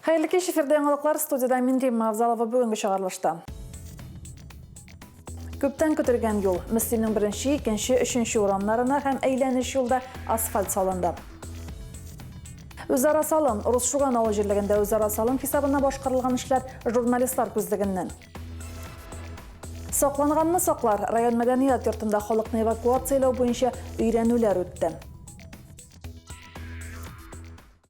Хәерле кич, эфирдә яңалыклар, студиядә мин Римма Авзалова бүгенге чыгарылышта. Күптән көтелгән юл. Мөслимнең беренче, икенче, өченче урамнарына һәм әйләнеш юлда асфальт салынды. Үзара салым. Рус Шуган авыл җирлегендә үзара салым хисабына башкарылган эшләр журналистлар күзлегеннән. Сакланганны саклар. Район мәдәният йортында халыкны эвакуацияләү буенча өйрәнүләр үтте.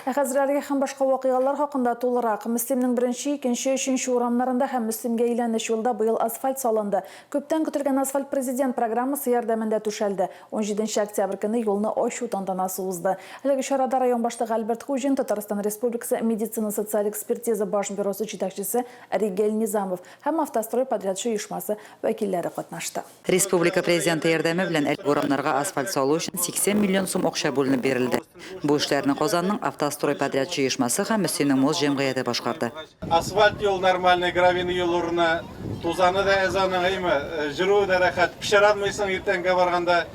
Ә хәзер әлеге һәм башка вакыйгалар хакында тулырак. Мөслимнең беренче, икенче, өченче урамнарында һәм Мөслимгә әйләнеш юлда быел асфальт салынды. Күптән көтелгән асфальт Президент программасы ярдәмендә түшәлде. Унҗиденче октябрь көнне юлны ачу тантанасы узды. Әлеге чарада район башлыгы Альберт Хуҗин, Татарстан Республикасы медицина-социаль экспертиза баш бюросы җитәкчесе Ригель Низамов һәм Автострой подрядчы оешмасы вәкилләре катнашты. Республика Президенты ярдәме белән әлеге урамнарга асфальт салу өчен 80 миллион сум акча бүленеп бирелде. Бу эшләрне Казанның Автострой подрядчы оешмасы һәм Мөслимнең МОЗ җәмгыяте башкарды. Асфальт юл нормальный, гравийный юл урынына тузаны да әз аның, әйме, җөрүе дә рәхәт, пычранмыйсың иртәнгә барганда.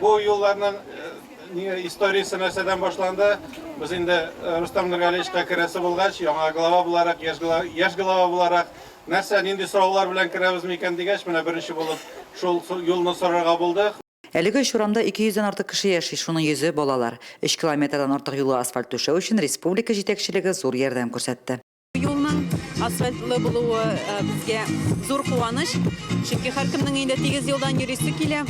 Бу юлларның историясе нәрсәдән башланды? Без инде Рөстәм Нургалиевичка керәсе булгач, яңа глава буларак, яшь глава буларак, Нәрсә, нинди сораулар белән керәбез микән дигәч, менә беренче булып шул юлны сорарга булдык. Әлеге өч урамда 200 дән артык кеше яши, шуның йөзе, балалар. Өч километрдан артык юлга асфальт түшәү өчен республика җитәкчелеге зур ярдәм күрсәтте. Юлның асфальтлы булуы безгә зур куаныч, чөнки һәркемнең инде тигез юлдан йөрисе килә.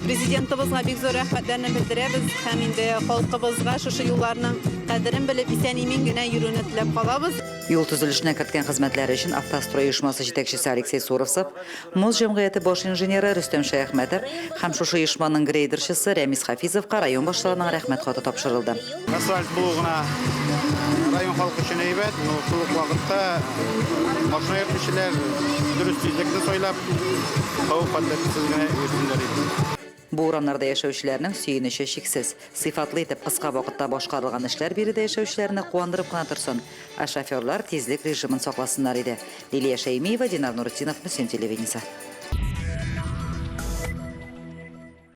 Президентыбызга бик зур рәхмәтләрне белдерәбез һәм инде халкыбызга шушы юлларның кадерен белеп, исән-имин генә йөрүне теләп калабыз. Юл төзелешенә керткән хезмәтләре өчен Автострой оешмасы җитәкчесе Алексей Суровцев, МОЗ җәмгыяте баш инженеры Рөстәм Шәяхмәтов һәм шушы оешманың грейдерчысы Рәмис Хафизовка район башлыгының Рәхмәт хаты тапшырылды. Асфальт булу гына район халкы өчен әйбәт, но шул ук вакытта машина йөртүчеләр дөрес тизлекне сайлап, хәвеф-хәтәрсез генә йөрсеннәр иде. Бу урамнарда яшәүчеләрнең сөенече чиксез. Сыйфатлы итеп кыска вакытта башкарылган эшләр биредә яшәүчеләрне куандырып кына торсын, ә шоферлар тизлек режимын сакласыннар иде. Лилия Шәймиева, Динар Нуретдинов, Мөслим телевидениесе.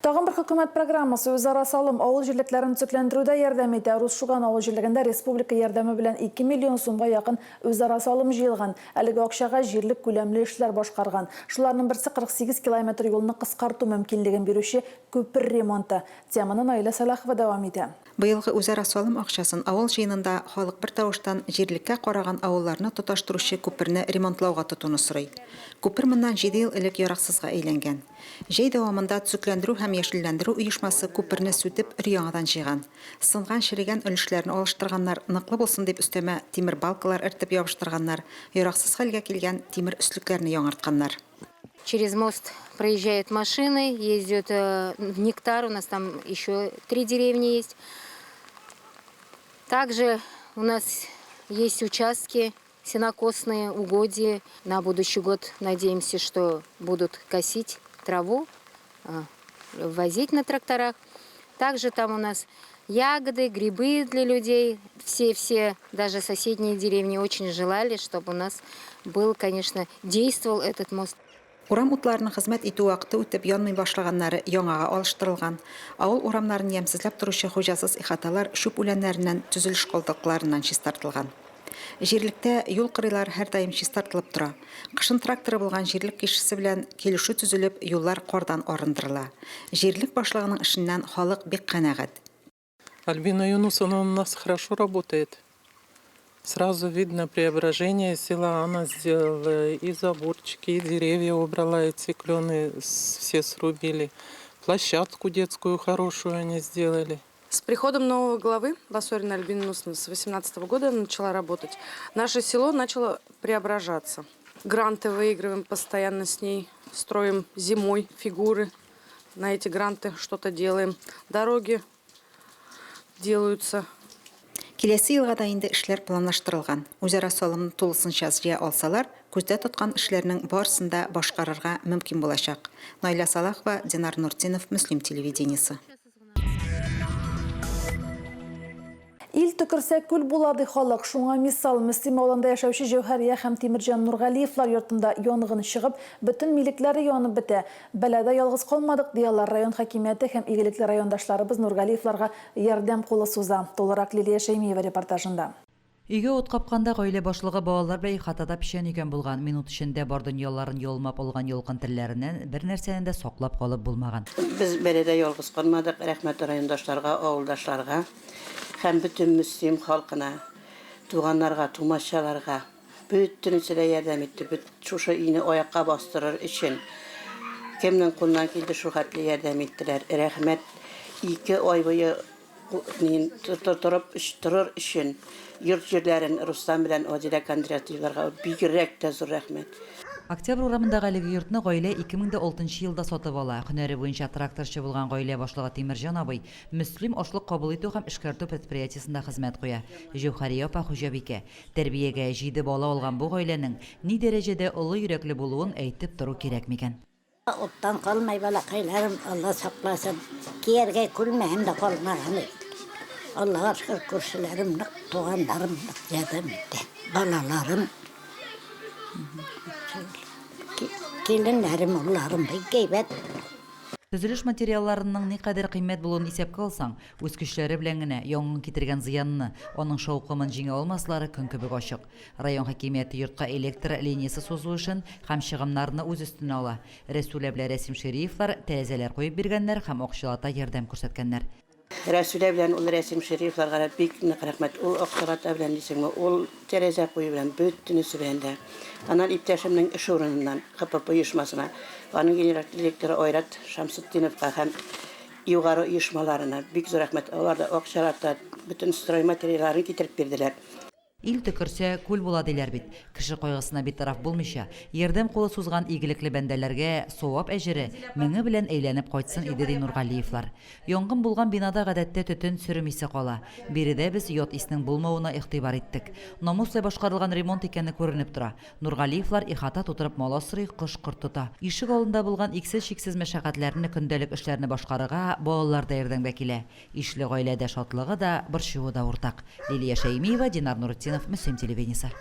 Тагын бер хөкүмәт программасы үзара салым авыл җирлекләрен төзекләндерүдә ярдәм итә. Рус Шуган авыл җирлегендә республика ярдәме белән 2 миллион сумга якын үзара салым җыелган. Әлеге акчага җирлек күләмле эшләр башкарган. Шуларның берсе 48 километр юлны кыскарту мөмкинлеген бирүче күпер ремонты. Теманы Наилә Сәлахова дәвам итә. Быелгы үзара салым акчасын авыл җыенында халык бертавыштан җирлеккә караган авылларны тоташтыручы күперне ремонтлауга тотуны сорый. Күпер моннан җиде ел элек яраксызга әйләнгән. Җәй дәвамында төзекләндерү һәм яшелләндерү оешмасы күперне сүтеп, өр-яңадан җыйган. Сынган, черегән өлешләрен алыштырганнар, ныклы булсын дип өстәмә тимер балкалар эртеп ябыштырганнар, яраксыз хәлгә килгән тимер өслекләрне яңартканнар. Через мост проезжают машины, ездят в Нектар, у нас там еще три деревни есть. Также у нас есть участки сенокосные, угодья. На будущий год надеемся, что будут косить траву, возить на тракторах. Также там у нас ягоды, грибы для людей. Все-все, даже соседние деревни очень желали, чтобы у нас был, конечно, действовал этот мост. Урам утларының хезмәт итү вакыты үтеп янмый башлаганнары яңага алыштырылган. Авыл урамнарын ямьсезләп торучы хуҗасыз ихаталар чүп үләннәреннән, төзелеш калдыкларыннан чистартылган. Җирлектә юл кырыйлары һәрдаим чистартылып тора. Кышын тракторы булган җирлек кешесе белән килешү төзелеп, юллар кардан арындырыла. Җирлек башлыгының эшеннән халык бик канәгать. Альбина Юнусовна у нас хорошо работает. Сразу видно преображение села она сделала. И заборчики, и деревья убрала, эти клены все срубили. Площадку детскую хорошую они сделали. С приходом нового главы Басорина Альбины Юнусовны с 2018 года начала работать, наше село начало преображаться. Гранты выигрываем постоянно с ней, строим зимой фигуры, на эти гранты что-то делаем. Дороги делаются. Киләсе елга да инде эшләр планлаштырылган. Үзара салымны тулысынча җыя алсалар, күздә тоткан эшләрнең барысын да башкарырга мөмкин булачак. Наилә Салахова, Динар Нуртдинов, Мөслим телевидениесе. Ил төкерсә күл була, ди халык. Шуңа мисал, Мөслим авылында яшәүче Җәүһәрия һәм Тимерҗан Нургалиевлар йортында янгын чыгып, бөтен милекләре янып бетә. Бәлада ялгыз калмадык, ди алар. Район хакимияте һәм игелекле райондашларыбыз Нургалиевларга ярдәм кулы суза. Тулырак Лилия Шәймиева репортажында. Өйгә ут капканда гаилә башлыгы балалар белән ихатада печән өйгән булган. Минут эчендә бар дөньяларын ялмап алган ялкын телләреннән бернәрсәне дә саклап калып булмаган. Без бәладә ялгыз калмадык, рәхмәт райондашларга, авылдашларга һәм бөтен Мөслим халкына, туганнарга, тумачаларга. Бөтенесе дә ярдәм итте, бөт шушы өйне аякка бастырыр өчен. Кемнең кулыннан килде, шул хәтле ярдәм иттеләр. Рәхмәт. Ике ай буе торып торыр өчен йорт-җирләрен Руслан белән Адилә Кондратьевларга бигрәк тә зур рәхмәт. Октябрь урамындагы әлеге йортны гаилә 2006 нчы елда сатып ала. Һөнәре буенча тракторчы булган гаилә башлыгы Тимерҗан абый Мөслим ашлык кабул итү һәм эшкәртү предприятиесендә хезмәт куя. Җәүһәрия апа хуҗабикә. Тәрбиягә җиде бала алган бу гаиләнең ни дәрәҗәдә олы йөрәкле булуын әйтеп тору кирәк микән? Уттан калмай, балакайларым, Алла сакласын. Кияргә күлмәгем дә калмаган иде. Аллага шөкер, күршеләрем нык, туганнарым нык ярдәм итте. Балаларым, киленнәрем, улларым бик әйбәт. Төзелеш материалларының никадәр кыйммәт булуын исәпкә алсаң, үз көчләре белән генә янгын китергән зыянны, аның шаукымын җиңә алмаслары көн кебек ачык. Район хакимияте йортка электр линиясе сузу эшен һәм чыгымнарны үз өстенә ала. Рәсүлә белән Рәсим Шириевлар тәрәзәләр куеп биргәннәр һәм акчалата ярдәм күрсәткәннәр. Рәсүлә белән ул Рәсим Шириевларга да бик нык рәхмәт. Ул акчалата белән дисеңме, ул тәрәзә кую белән, бөтенесе белән дә. Аннан иптәшемнең эш урыныннан, КПП оешмасына, аның генераль директоры Айрат Шамсутдиновка һәм югары оешмаларына бик зур рәхмәт. Алар да акчалата, бөтен стройматериалларын китереп бирделәр. Ил төкерсә, күл була диләр бит. Кеше кайгысына битараф булмыйча, ярдәм кулы сузган игелекле бәндәләргә савап әҗере меңе белән әйләнеп кайтсын иде, ди Нургалиевлар. Янгын булган бинада гадәттә төтен, сөрем исе кала. Биредә без ят иснең булмавына игътибар иттек. Намус белән башкарылган ремонт икәне күренеп тора. Нургалиевлар ихата тутырып мал асрый, кош-корт тота. Ишек алдында булган иксез-чиксез мәшәкатьләрне, көндәлек эшләрне башкарырга балалар да ярдәмгә килә. Ишле гаиләдә шатлыгы да, борчуы да уртак. Лилия Шәймиева, Динар Нуретдинов, Мөслим телевидениесе.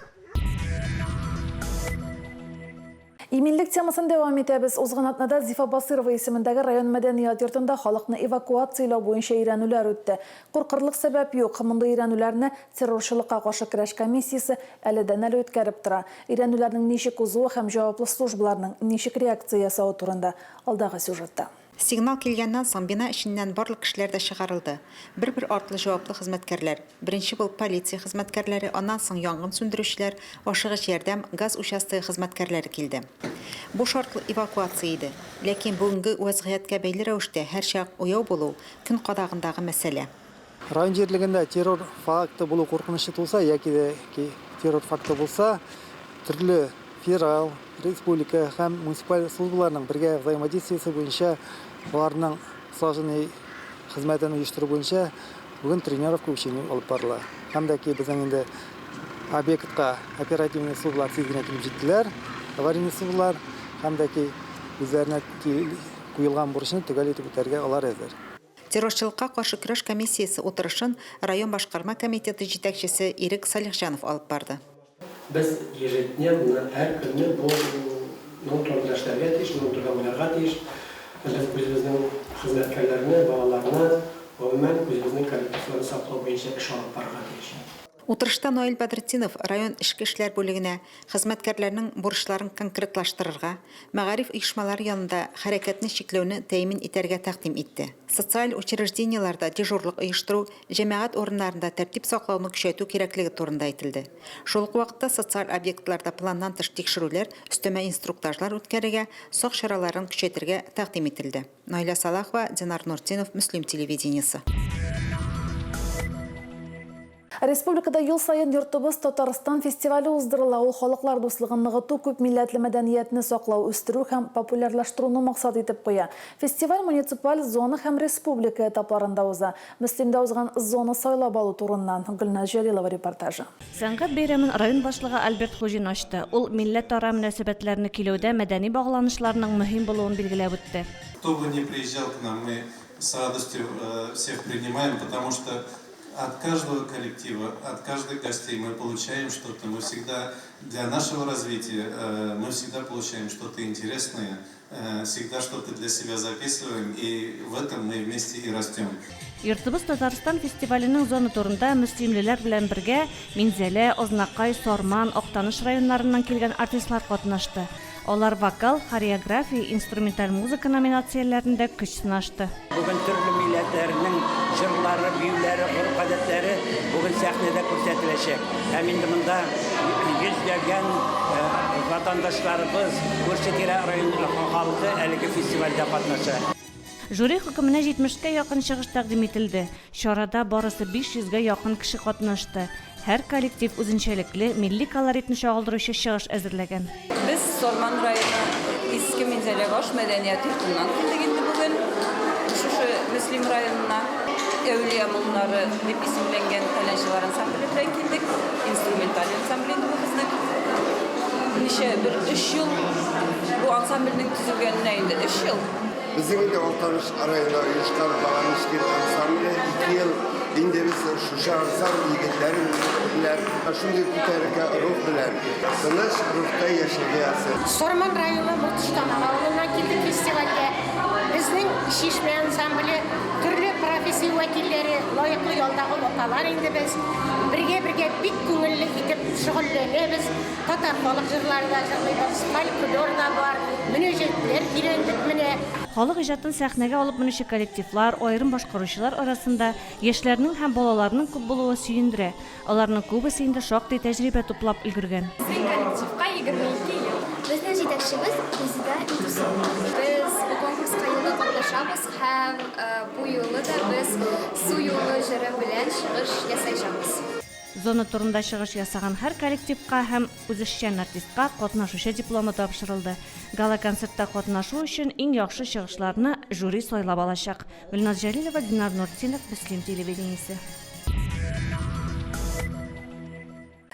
Иминлек темасын дәвам итәбез. Узган атнада Зифа Басыйрова исемендәге район мәдәният йортында халыкны эвакуацияләү буенча өйрәнүләр үтте. Куркырлык сәбәп юк. Мондый өйрәнүләрне террорчылыкка каршы көрәш комиссиясе әледән-әле үткәреп тора. Өйрәнүләрнең ничек узуы һәм җаваплы службаларның ничек реакция ясавы турында алдагы сюжетта. Сигнал килгәннән соң бина эченнән барлык кешеләр дә чыгарылды. Бер-бер артлы җаваплы хезмәткәрләр, беренче булып полиция хезмәткәрләре, аннан соң янгын сүндерүчеләр, ашыгыч ярдәм, газ участогы хезмәткәрләре килде. Бу шартлы эвакуация иде. Ләкин бүгенге вәзгыятькә бәйле рәвештә һәрчак уяу булу, көн кадагындагы мәсьәлә. Район җирлегендә террор факты булу куркынычы туса яки дә ки террор факты булса, төрле федераль, республика һәм муниципаль службаларның бергә взаимодействиесе буенча аларның слаженный хезмәтен оештыру буенча бүген тренировка учение алып барыла. Һәм дә ки безнең инде объектка оперативный службалар тиз генә килеп җиттеләр, аварийный службалар, һәм дә ки үзләренә куелган бурычны төгәл итеп үтәргә алар әзер. Террорчылыкка каршы көрәш комиссиясе утырышын район башкарма комитеты җитәкчесе Ирек Салихҗанов алып барды. Без ежедневно, һәр көнне бу ның турында эшләргә тиеш, моның турында уйларга тиеш. Без үзебезнең хезмәткәрләрне, балаларны, гомумән, үзебезнең коллективларны саклау буенча эш алып барырга тиеш. Утырышта Наил Бәдретдинов район эчке эшләр бүлегенә хезмәткәрләрнең бурычларын конкретлаштырырга, мәгариф оешмалары янында хәрәкәтне чикләүне тәэмин итәргә тәкъдим итте. Социаль учреждениеләрдә дежурлык оештыру, җәмәгать урыннарында тәртип саклауны көчәйтү кирәклеге турында әйтелде. Шул ук вакытта социаль объектларда планнан тыш тикшерүләр, өстәмә инструктажлар үткәрергә, сак чараларын көчәйтергә тәкъдим ителде. Наилә Салахова, Динар Нуртдинов, Мөслим телевидениесе. Республикада ел саен Йортыбыз Татарстан фестивале уздырыла. Ул халыклар дуслыгын ныгыту, күп милләтле мәдәниятне саклау, үстерү һәм популярлаштыруны максат итеп куя. Фестиваль муниципаль, зона һәм республика этапларында уза. Мөслимдә узган зона сайлап алу турыннан Гөлназ Җәлилова репортажы. Сәнгать бәйрәмен район башлыгы Альберт Хуҗин ачты. Ул милләтара мөнәсәбәтләрне көйләүдә мәдәни багланышларның мөһим булуын билгеләп үтте. Кто бы ни приезжал к нам, мы с радостью всех принимаем, потому что от каждого коллектива, от каждых гостей мы получаем что-то, мы всегда для нашего развития, мы всегда получаем что-то интересное. Всегда что-то для себя записываем, и в этом мы вместе и растем. Йортыбыз Татарстан фестиваленең зона турында мөслимлеләр белән бергә Минзәлә, Азнакай, Сарман, Актаныш районнарыннан килгән артистлар катнашты. Алар вокал, хореография, инструменталь музыка номинацияләрендә көч сынашты. Бүген төрле милләтләрнең җырлары, биюләре, гореф-гадәтләре бүген сәхнәдә күрсәтеләчәк. Һәм инде монда йөзләгән ватандашларыбыз, күрше-тирә район халкы әлеге фестивальдә катнаша. Жюри хөкеменә 70 кә якын чыгыш тәкъдим ителде. Чарада барысы 500 гә якын кеше катнашты. Һәр коллектив үзенчәлекле, милли колоритны чагылдыручы чыгыш әзерләгән. Без Сарман районы Иске Минзәләбаш мәдәният йортыннан килдек инде бүген шушы Мөслим районына. Әүлия моңнары дип исемләнгән тальянчылар ансамбле белән килдек. Инструменталь ансамбль инде бу безнең. Ничә, бер өч ел бу ансамбльнең төзелгәненә инде өч ел. Безнең инде Актаныш районында оешкан Баламишкин ансамбле ике ел инде без шушы ансамбль егетләре белән шундый күтәренке рух белән тыныч рухта яшәргә язсын. Сарман районы Мортыштамак авылыннан килдек фестивальгә. Безнең Чишмә ансамбле төрле профессия вәкилләре, лаеклы ялдагы апалар инде без. Бергә-бергә бик күңелле итеп шөгыльләнәбез. Татар халык җырлары да җырлыйбыз, фольклор да бар, мөнәҗәтләр өйрәндек менә. Халык иҗатын сәхнәгә алып менүче коллективлар, аерым башкаручылар арасында яшьләрнең һәм балаларның күп булуы сөендерә. Аларның күбесе инде шактый тәҗрибә туплап өлгергән. Безнең коллективка 22 ел. Безнең җитәкчебез Резеда Идусова. Без бу конкурска ел да катнашабыз һәм бу юлы да без Су юлы җыры белән чыгыш ясаячакбыз. Зона турында чыгыш ясаган һәр коллективка һәм үзешчән артистка катнашучы дипломы тапшырылды. Гала-концертта катнашу өчен иң яхшы чыгышларны жюри сайлап алачак. Гөлназ Җәлилова, Динар Нуртдинов, Мөслим телевидениесе.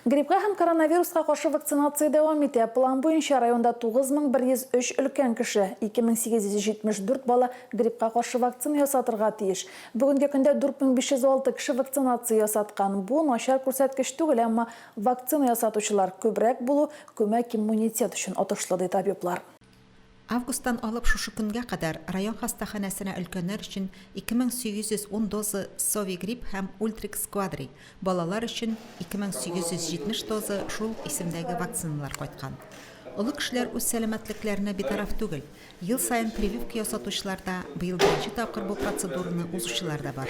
Гриппка һәм коронавируска каршы вакцинация дәвам итә. План буенча районда 9103 өлкән кеше, 2874 бала гриппка каршы вакцина ясатырга тиеш. Бүгенге көндә 4506 кеше вакцинация ясаткан. Бу начар күрсәткеч түгел, әмма вакцина ясатучылар күбрәк булу күмәк иммунитет өчен отышлы, ди табиблар. Августтан алып шушы көнгә кадәр район хастаханәсенә өлкәннәр өчен 2810 доза Совигрипп һәм Ультрикс Квадри, балалар өчен 2870 доза шул ук исемдәге вакциналар кайткан. Олы кешеләр үз сәламәтлекләренә битараф түгел. Ел саен прививка ясатучылар да, быел беренче тапкыр бу процедураны узучылар да бар.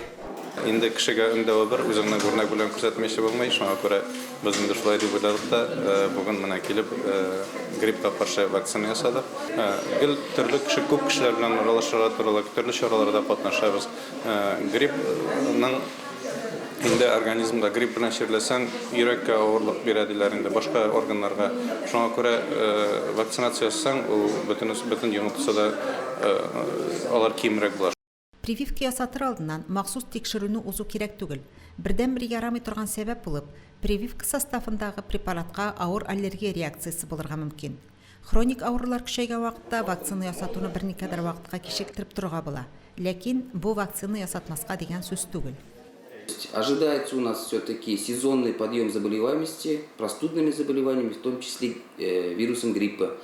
Инде кешегә өндәве бер, үзеңне үрнәк белән күрсәтмичә булмый. Шуңа күрә без инде шулай дип уйладык та, бүген менә килеп гриппка каршы вакцина ясадык. Гел төрле кеше, күп кешеләр белән аралашырга туры, төрле чараларда катнашабыз. Гриппның Инде организмда грипп белән чирләсәң, йөрәккә авырлык бирә диләр инде, башка органнарга. Шуңа күрә вакцинация ясасаң, ул бөтенесе, бөтен йогынтысы да алар кимрәк була. Прививка ясатыр алдыннан махсус тикшерүне узу кирәк түгел. Бердәнбер ярамый торган сәбәп булып, прививка составындагы препаратка авыр аллергия реакциясе булырга мөмкин. Хроник авырулар көчәйгән вакытта вакцина ясатуны берникадәр вакытка кичектереп торырга була. Ләкин бу вакцина ясатмаска дигән сүз түгел. Ожидается у нас все-таки сезонный подъем заболеваемости простудными заболеваниями, в том числе э, вирусом гриппа.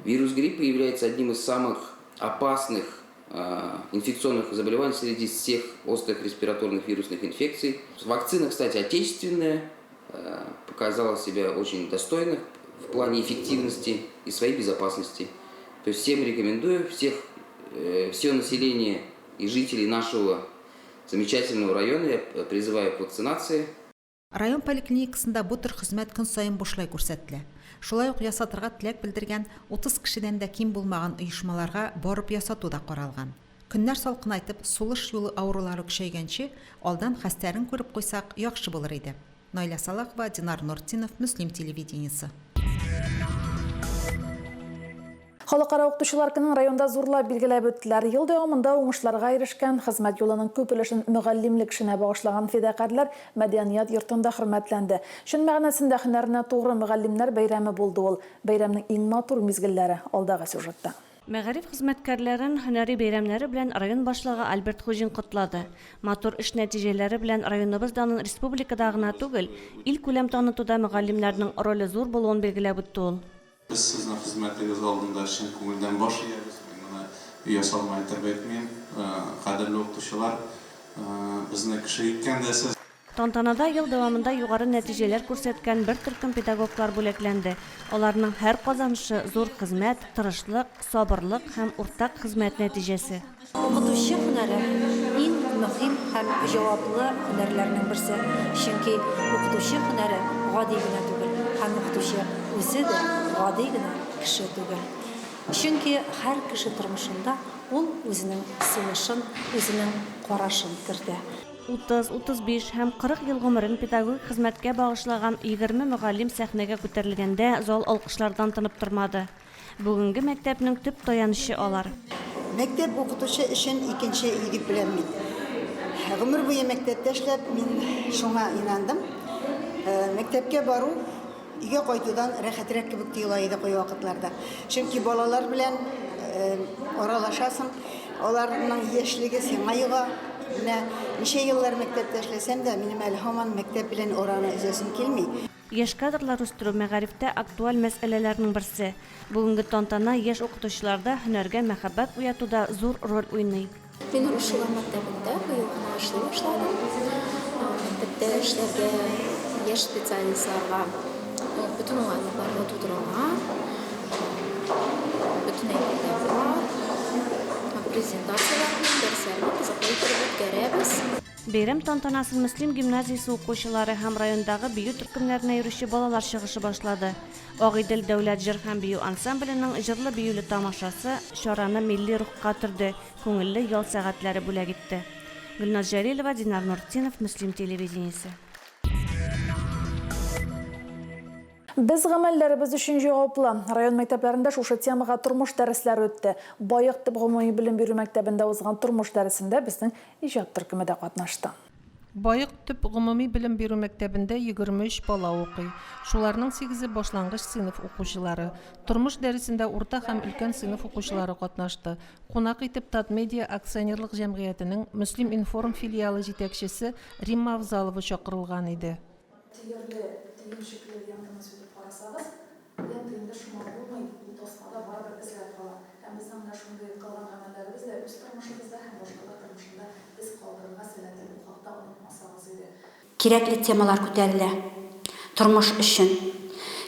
Вирус гриппа является одним из самых опасных э, инфекционных заболеваний среди всех острых респираторных вирусных инфекций. Вакцина, кстати, отечественная, э, показала себя очень достойно в плане эффективности и своей безопасности. То есть всем рекомендую, всех, все население и жителей нашего замечательного района я призываю к вакцинации. Район поликлиникасында бу төр хезмәт көн саен бушлай күрсәтелә. Шулай ук ясатырга теләк белдергән 30 кешедән дә ким булмаган оешмаларга барып ясату да каралган. Көннәр салкынайтып, сулыш юлы авырулары көчәйгәнче, алдан хәстәрен күреп куйсак, яхшы булыр иде. Наилә Салахова, Динар Нуртдинов, Мөслим телевидениесе. Халыкара укытучылар көнен районда зурлап билгеләп үттеләр. Ел дәвамында уңышларга ирешкән, хезмәт юлының күп өлешен мөгаллимлек эшенә багышлаган фидакарьләр мәдәният йортында хөрмәтләнде. Чын мәгънәсендә һөнәренә тугры мөгаллимнәр бәйрәме булды ул. Бәйрәмнең иң матур мизгелләре, алдагы сюжетта. Мәгариф хезмәткәрләрен һөнәри бәйрәмнәре белән район башлыгы Альберт Хуҗин котлады. Матур эш нәтиҗәләре белән районыбыз данын республикада гына түгел, илкүләм танытуда мөгаллимнәрнең роле зур булуын билгеләп үтте ул. Без сезнең хезмәтегез алдында чын күңелдән баш иябез. Ясалма итеп әйтмим, кадерле укытучылар, безне кеше иткән дә сез. Тантанада ел дәвамында югары нәтиҗәләр күрсәткән бер төркем педагоглар бүләкләнде. Аларның һәр казанышы, зур хезмәт, тырышлык, сабырлык һәм уртак хезмәт нәтиҗәсе. Укытучы һөнәре, иң мөһим һәм җаваплы һөнәрләрнең берсе, чөнки укытучы һөнәре гади генә түгел һәм укытучы үзе дә гади генә кеше түгел. Чөнки һәр кеше тормышында ул үзенең сулышын, үзенең карашын кертә. 30, 35 һәм 40 ел гомерен педагогик хезмәткә багышлаган 20 мөгаллим сәхнәгә күтәрелгәндә зал алкышлардан тынып тормады. Бүгенге мәктәпнең төп таянычы алар. Мәктәп укытучы өчен икенче өй дип беләм мин. Гомер буе мәктәптә эшләп, мин шуңа инандым. Мәктәпкә бару Өйгә кайтудан рәхәтрәк кебек тоела иде кайвакытларда. Чөнки балалар белән аралашасың, аларның яшьлеге сиңа йога. Менә ничә еллар мәктәптә эшләсәм дә, минем әле һаман мәктәп белән араны өзәсем килми. Яшь кадрлар үстерү, мәгарифтә актуаль мәсьәләләрнең берсе. Бүгенге тантана яшь укытучыларда һөнәргә мәхәббәт уятуда зур роль уйный. Мин Русшилар мәктәбендә быел гына эшли башладым. Мәктәптә эшләргә яшь специалистларга бөтен уңайлыклар да тудырылган, бөтен әйбер дә бар. Презентацияләрне, дәресләрне кызыклы иттереп үткәрәбез. Бәйрәм тантанасын Мөслим гимназиясе укучылары һәм райондагы бию төркемнәренә йөрүче балалар чыгышы башлады. Агыйдел дәүләт җыр һәм бию ансамбленең җырлы-биюле тамашасы чараны милли рухка төрде, күңелле ял сәгатьләре бүләк итте. Гөлназ Җәлилова, Динар Нуртдинов, Мөслим телевидениесе. Без гамәлләребез өчен җаваплы. Район мәктәпләрендә шушы темага тормыш дәресләре үтте. Баек төп гомуми белем бирү мәктәбендә узган тормыш дәресендә безнең иҗат төркеме дә катнашты. Баек төп гомуми белем бирү мәктәбендә 23 бала укый. Шуларның сигезе башлангыч сыйныф укучылары. Тормыш дәресендә урта һәм өлкән сыйныф укучылары катнашты. Кунак итеп Татмедиа акционерлык җәмгыятенең Мөслим-информ филиалы җитәкчесе Римма Авзалова чакырылган иде. Төерле, төенчекле лентаны сүтеп карасагыз, лента инде шома булмый, ул тасмада барыбер эзләр кала. Һәм безнең менә шундый кылган гамәлләребез дә үз тормышыбызда һәм башкалар тормышында эз калдырырга сәләтле. Бу хакта онытмасагыз иде. Кирәкле темалар күтәрелә. Тормыш өчен,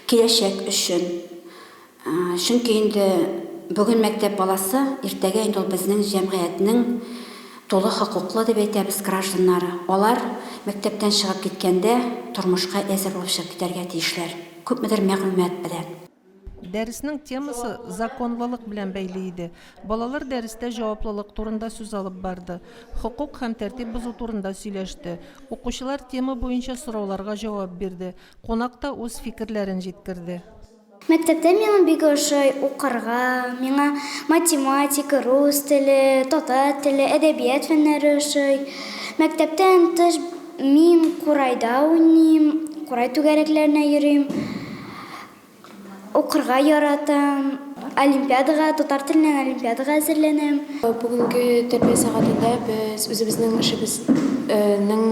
киләчәк өчен. Чөнки инде бүген мәктәп баласы, иртәгә инде ул безнең җәмгыятьнең тулы хокуклы дип әйтәбез гражданнары. Алар мәктәптән чыгып киткәндә тормышка әзер булып чыгып китәргә тиешләр, күпмедер мәгълүмат белән. Дәреснең темасы законлылык белән бәйле иде. Балалар дәрестә җаваплылык турында сүз алып барды, хокук һәм тәртип бозу турында сөйләште. Укучылар тема буенча сорауларга җавап бирде. Кунак та үз фикерләрен җиткерде. Мәктәптә миңа бик ошый укырга, миңа математика, рус теле, татар теле, әдәбият фәннәре ошый. Мәктәптән тыш мин курайда уйныйм, курай түгәрәкләренә йөрим. Укырга яратам, олимпиадага, татар теленнән олимпиадага әзерләнәм. Бүгенге тәрбия сәгатендә без үзебезнең эшебезнең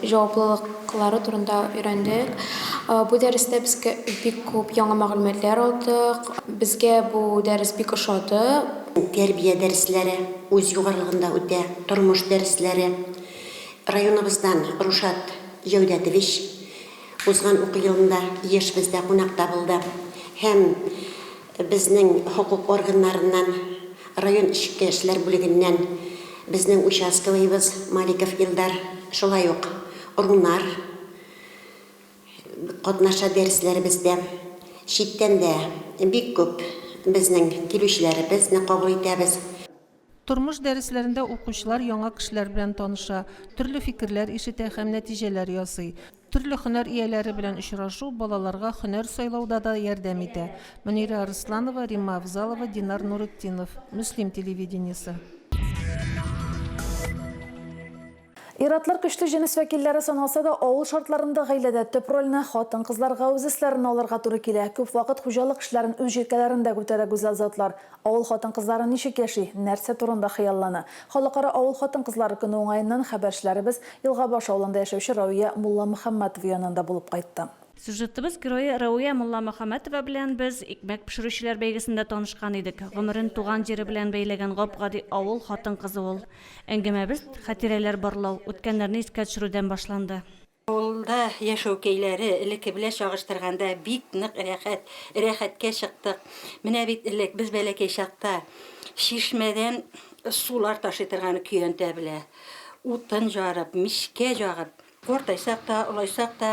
җаваплылыклары турында өйрәндек. Бу дәрестә без бик күп яңа мәгълүматлар алдык. Безгә бу дәрес бик ошады. Тәрбия дәресләре үз югарылыгында үтә, тормыш дәресләре. Районыбыздан Рушат Җәүдәтович узган уку елында еш бездә кунакта булды һәм Безнең хокук органнарыннан, район эчке эшләр бүлегеннән безнең участковыебыз Маликов Илдар, шулай ук Рунар катнаша дәресләребездә. Читтән дә бик күп безнең килүчеләребезне кабул итәбез. Тормыш дәресләрендә укучылар яңа кешеләр белән таныша, төрле фикерләр ишетә һәм нәтиҗәләр ясый. Төрле һөнәр ияләре белән очрашу балаларга һөнәр сайлауда да ярдәм итә. Мөнирә Арысланова, Римма Авзалова, Динар Нуретдинов. Мөслим телевидениесе. Ир-атлар көчле җенес вәкилләре саналса да, авыл шартларында гаиләдә төп рольне хатын-кызларга үз өсләренә алырга туры килә. Күп вакыт хуҗалык эшләрен үз җилкәләрендә күтәрә гүзәл затлар. Авыл хатын-кызлары ничек яши, нәрсә турында хыяллана? Халыкара авыл хатын-кызлары көне уңаеннан хәбәрчеләребез Елгабаш авылында яшәүче Равия Мулламөхәммәтова янында булып кайтты. Сюжетыбыз герое Рәвия Мулламөхәммәтова белән без икмәк пешерүчеләр бәйгесендә танышкан идек. Гомерен туган җире белән бәйләгән гап-гади авыл хатын-кызы ул. Әңгәмәбез хатирәләр барлау, үткәннәрне искә төшерүдән башланды. Авылда яшәү кәйләре элекке белән чагыштырганда бик нык рәхәт, рәхәткә чыктык. Менә бит элек, без бәләкәй чакта, чишмәдән сулар ташый торган көянтә белә, утын җарып, мичкә җагып, картайсак та, олайсак та,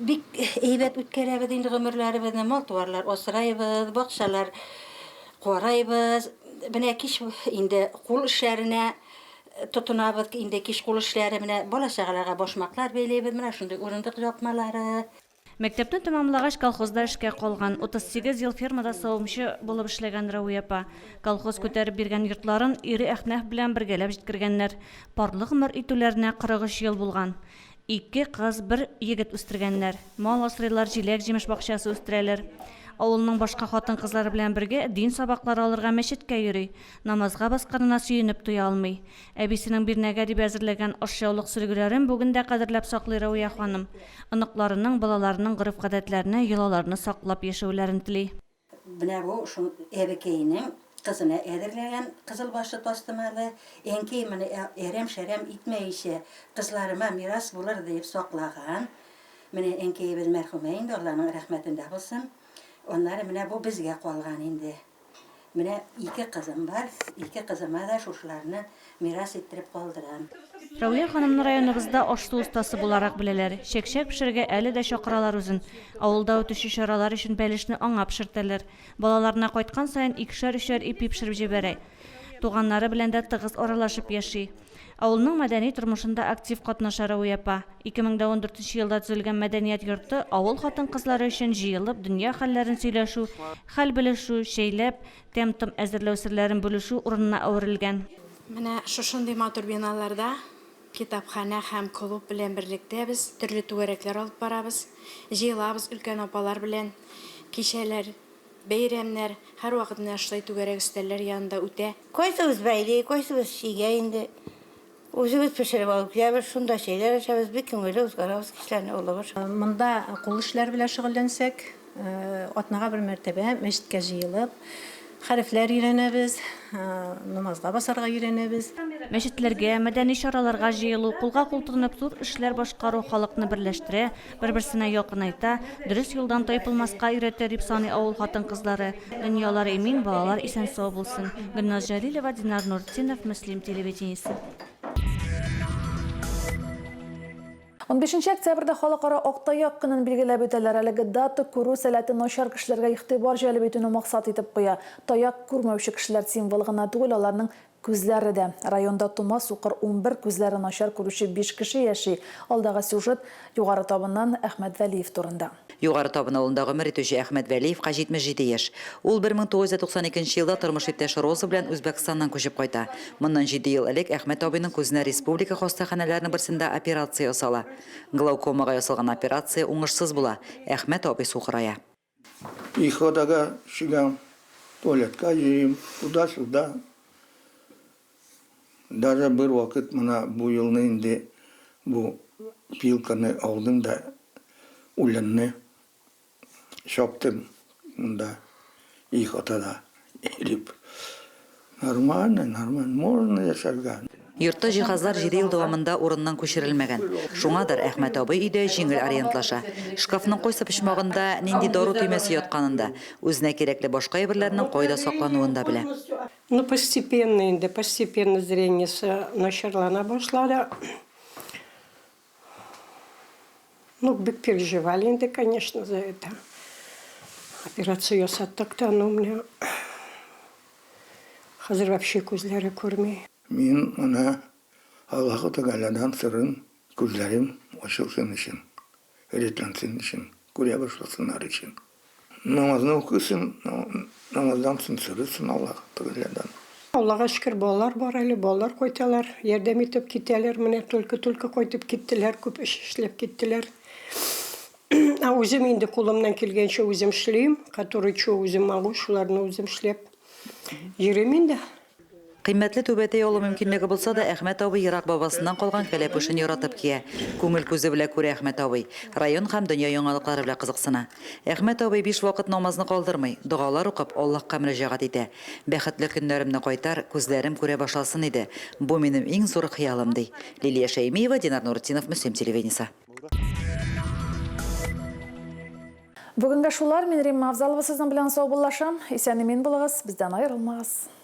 бик әйбәт үткәрәбез инде гомерләребезне, мал-туарлар асрайбыз, бакчалар карайбыз. Менә кич инде кул эшләренә Тотынабыз инде кич кул эшләре, менә бала-чагаларга башмаклар бәйлибез, менә шундый урындык япмалары. Мәктәпне тәмамлагач, колхозда эшкә калган. 38 ел фермада савымчы булып эшләгән Рәвия апа. Колхоз күтәреп биргән йортларын ире Әхнәф белән бергәләп җиткергәннәр. Парлы гомер итүләренә 43 ел булган. Ике кыз, бер егет үстергәннәр. Мал асрыйлар, җиләк-җимеш бакчасы үстерәләр. Авылның башка хатын-кызлары белән бергә дин сабаклары алырга мәчеткә йөри. Намазга басканына сөенеп туя алмый. Әбисенең бирнәгә дип әзерләгән ашъяулык сөлгеләрен бүген дә кадерләп саклый Рәвия ханым. Оныкларының, балаларының гореф-гадәтләрне, йолаларны саклап яшәүләрен тели. Менә бу шул әбекәйнең кызына әзерләгән кызыл башлы тастымалы. Әнкәй моны әрәм-шәрәм итмәенчә, кызларыма мирас булыр диеп саклаган. Менә әнкәебез мәрхүмә инде, Алланың рәхмәтендә булсын. Аннары менә бу безгә калган инде. Менә ике кызым бар, ике кызыма да шушыларны мирас иттереп калдырам. Рәүия ханымны районыбызда аш-су остасы буларак беләләр. Чәкчәк пешерергә әле дә чакыралар үзен. Авылда үтүче чаралар өчен бәлешне аңа пешертәләр. Балаларына кайткан саен икешәр-өчәр ипи пешереп җибәрә. Туганнары белән дә тыгыз аралашып яши. Авылның мәдәни тормышында актив катнаша Рәвия апа. 2014 нче елда төзелгән мәдәният йорты авыл хатын-кызлары өчен җыелып дөнья хәлләрен сөйләшү, хәл белешү, чәйләп, тәм-том әзерләү серләрен бүлешү урынына әверелгән. Менә шушындый матур биналарда китапханә һәм клуб белән берлектә без төрле түгәрәкләр алып барабыз, җыелабыз өлкән апалар белән, кичәләр Бәйрәмнәр һәрвакыт менә шулай түгәрәк өстәлләр янында үтә. Кайсыбыз бәйли, кайсыбыз чигә инде. Үзебез пешереп алып киләбез, шунда чәйләр эчәбез, бик күңелле уздырабыз кичләрне, Аллага шөкер. Монда кул эшләре белән шөгыльләнсәк, атнага бер мәртәбә мәчеткә җыелып, хәрефләр өйрәнәбез, намазга басарга өйрәнәбез. Мәчетләргә, мәдәни чараларга җыелу, кулга-кул тотынып зур эшләр башкару халыкны берләштерә, Бер-берсенә якынайта, дөрес юлдан тайпылмаска өйрәтә, дип саный авыл хатын-кызлары. Дөньялар имин, балалар исән-сау булсын. Гөлназ Җәлилова, Динар Нуртдинов, Мөслим телевидениесе. Унбишенче октябрьдә Халыкара ак таяк көнен билгеләп үтәләр. Әлеге дата күрү сәләте начар кешеләргә игътибар җәлеп итүне максат итеп куя. Таяк күрмәүче кешеләр символы гына түгел, аларның Күзләре дә. Районда тома сукыр 11, күзләре начар күрүче биш кеше яши. Алдагы сюжет, Югары Табыннан Әхмәт Вәлиев турында. Югары Табын авылында гомер итүче Әхмәт Вәлиевка 77 яшь. Ул 1992 елда тормыш иптәше Роза белән Үзбәкстаннан күчеп кайта. Моннан җиде ел элек Әхмәт абыйның күзенә республика хастаханәләренең берсендә операция ясала. Глаукомага ясалган операция уңышсыз була, Әхмәт абый сукырая. Приходага чыгам, туалетка йөрим, туда-сюда. Даже бер вакыт менә бу елны инде бу пилканы алдым да үләнне чаптым монда ихатада йөреп. Нормально, нормально, можно яшәргә. Йортта җиһазлар җиде ел дәвамында урыннан күчерелмәгән. Шуңадыр, Әхмәт абый өйдә җиңел ориентлаша. Шкафның кайсы почмагында нинди дару төймәсе ятканын да, үзенә кирәкле башка әйберләрнең кайда саклануын да белә. Ну, постепенно инде, постепенно зрениесе начарлана башлады. Ну, бик переживали инде, конечно, за это. Операция ясаттык та, но менә хәзер вообще күзләре күрми. Мин моны Аллаһы Тәгаләдән сорыйм, күзләрем ачылсын өчен, рәтләнсен өчен, күрә башласыннар өчен. Намазны укыйсың, намаздан соң сорыйсың Аллаһ Тәгаләдән. Аллага шөкер, балалар бар әле, балалар кайталар, ярдәм итеп китәләр, менә только-только кайтып киттеләр, күп эш эшләп киттеләр. Ә үзем инде кулымнан килгәнчә үзем эшлим, который чё үзем могу, шуларны үзем эшләп йөрим инде. Кыйммәтле түбәтәй алу мөмкинлеге булса да, Әхмәт абый ерак бабасыннан калган кәләпүшен яратып кия. Күңел күзе белә күрә Әхмәт абый. Район һәм дөнья яңалыклары белән кызыксына. Әхмәт абый биш вакыт намазны калдырмый, догалар укып, Аллаһка мөрәҗәгать итә. Бәхетле көннәремне кайтар, күзләрем күрә башласын иде. Бу минем иң зур хыялым, ди. Лилия Шәймиева, Динар Нуретдинов, Мөслим телевидениесе. Бүгенгә шулар, мин Римма Авзалова сезнең белән саубуллашам. Исән-имин булыгыз, бездән аерылмагыз.